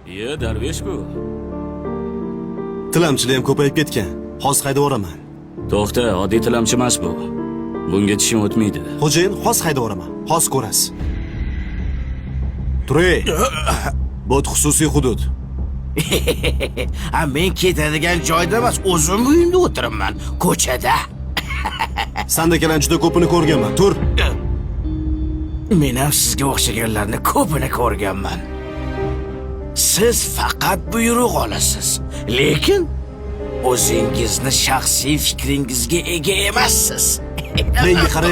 Iye, darvesh bu. Tilamchilar ham ko'payib ketgan. Hozir haydab yuboraman. To'xta, oddiy tilamchi emas bu. Bunga tishim o'tmaydi. Xo'jayin, hozir haydab yuboraman. Hozir ko'rasiz. Turay. Bu xususiy hudud. Ha, men ketadigan joyda emas, o'zim uyimda o'tiribman, ko'chada. Sandakalarni juda ko'pini ko'rganman. Tur. Men ham sizga o'xshaganlarni ko'pini ko'rganman. Siz faqat buyruq olasiz, lekin o'zingizni shaxsiy fikringizga ega emassiz. Menga qara.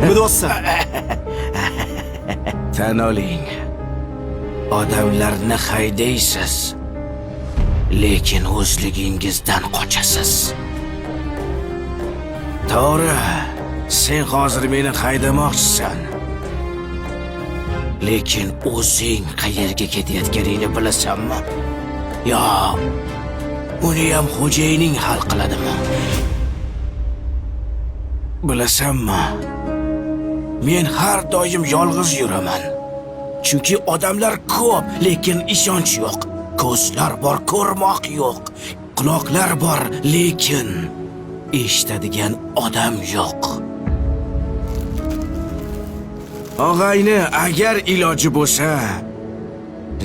Nima deyapsan? Tan oling. Odamlarni haydaysiz, lekin o'zligingizdan qochasiz. To'g'ri, sen hozir meni haydamoqchisan. Lekin o'zing qayerga ketayotganingni bilasanmi? Yo, uni ham xo'jayining hal qiladimi? Bilasanmi? Men har doim yolg'iz yuraman. Chunki odamlar ko'p, lekin ishonch yo'q. Ko'zlar bor, ko'rmoq yo'q. Quloqlar bor, lekin eshitadigan odam yo'q. Og'ayni, agar iloji bo'lsa,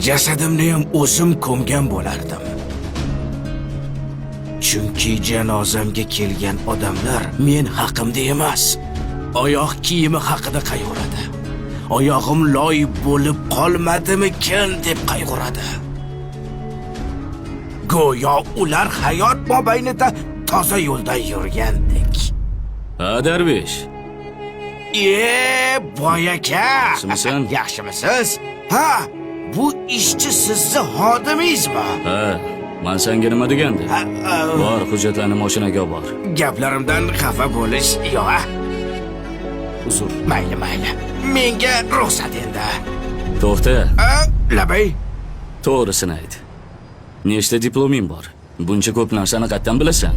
jasadimni ham o'zim ko'mgan bo'lardim. Chunki janozamga kelgan odamlar men haqimda emas, oyoq kiyimi haqida qayg'uradi. Oyog'im loy bo'lib qolmadimikin deb qayg'uradi. Go'yo ular hayot mobaynida toza yo'ldan yurgandek. Ha, darvesh. E, boy aka. Yaxshimisan? Yaxshimisiz? Ha, bu ishchi sizni xodimingizmi? Ha, man senga nima degandim? Ha, ha, Bor, hujjatlarni mashinaga olib bor. Gaplarimdan xafa bo'lish yo'q. A? Uzr. Mayli, mayli. Menga ruxsat endi. To'xta, A, labay. to'g'risini ayt. Nechta diploming bor? Buncha ko'p narsani qayerdan bilasan?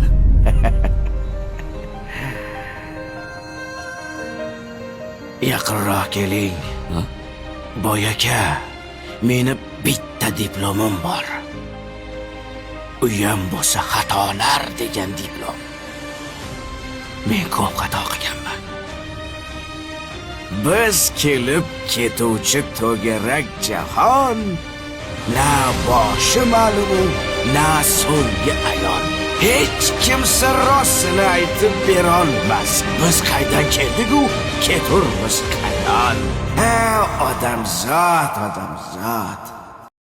Yaqinroq keling. Ha? Boy aka, meni bitta diplomim bor. Uyam bo'lsa xatolar degan diplom. Men ko'p xato qilganman. Biz kelib ketuvchi to'garak jahon na boshi ma'lum, na so'nggi ayon. Hech kimsa rostini aytib berolmas. Biz qaydan keldik-u, keturmiz qayon. Ha, odamzod, odamzod.